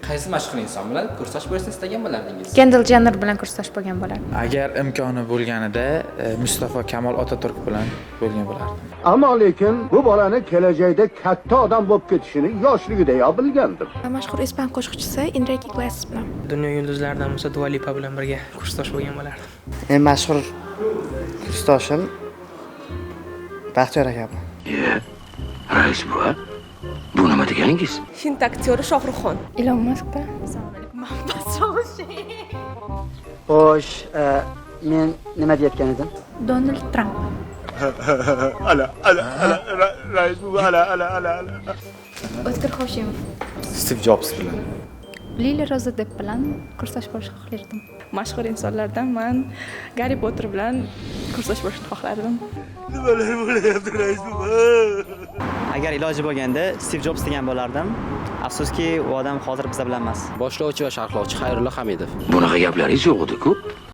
Qaysi mashhur inson bilan kursdosh bo'lishni istagan bo'lardingiz? Kendall Jenner bilan kursdosh bo'lgan bo'lardim. Agar imkoni bo'lganida, Mustafa Kamol Otaturk bilan bo'lgan bo'lardim. Ammo lekin bu bolani kelajakda katta odam bo'lib ketishini yoshligidayoq bilgandim. Mashhur ispan qo'shiqchisi Enrique Iglesias bilan. Dunyo yulduzlaridan bo'lsa, Dua Lipa bilan birga kursdosh bo'lgan bo'lardim. Eng mashhur kursdoshim Baxtiyor aka bilan. Rais buva, bu nima deganingiz? Hind aktyori Shohruxxon. Ilon Mask bilan. Xo'sh, men nima deyotgan edim? Donald Trump. Ala ala ala, rais buva, ala ala ala ala. O'tkir Hoshimov. Stiv Jobs bilan. Lili Roza Depp bilan kursdosh bo'lishni xohlardim. Mashhur insonlardan man Garri Potter bilan kursdosh bo'lishni xohlardim. Nimalar bo'lyapti, rais buva? Agar iloji bo'lganda, Stiv Jobs degan bo'lardim. Afsuski, u odam hozir biza bilan emas. Boshlovchi va sharhlovchi Xayrullo Hamidov. Bunaqa gaplaringiz yo'q edi-ku.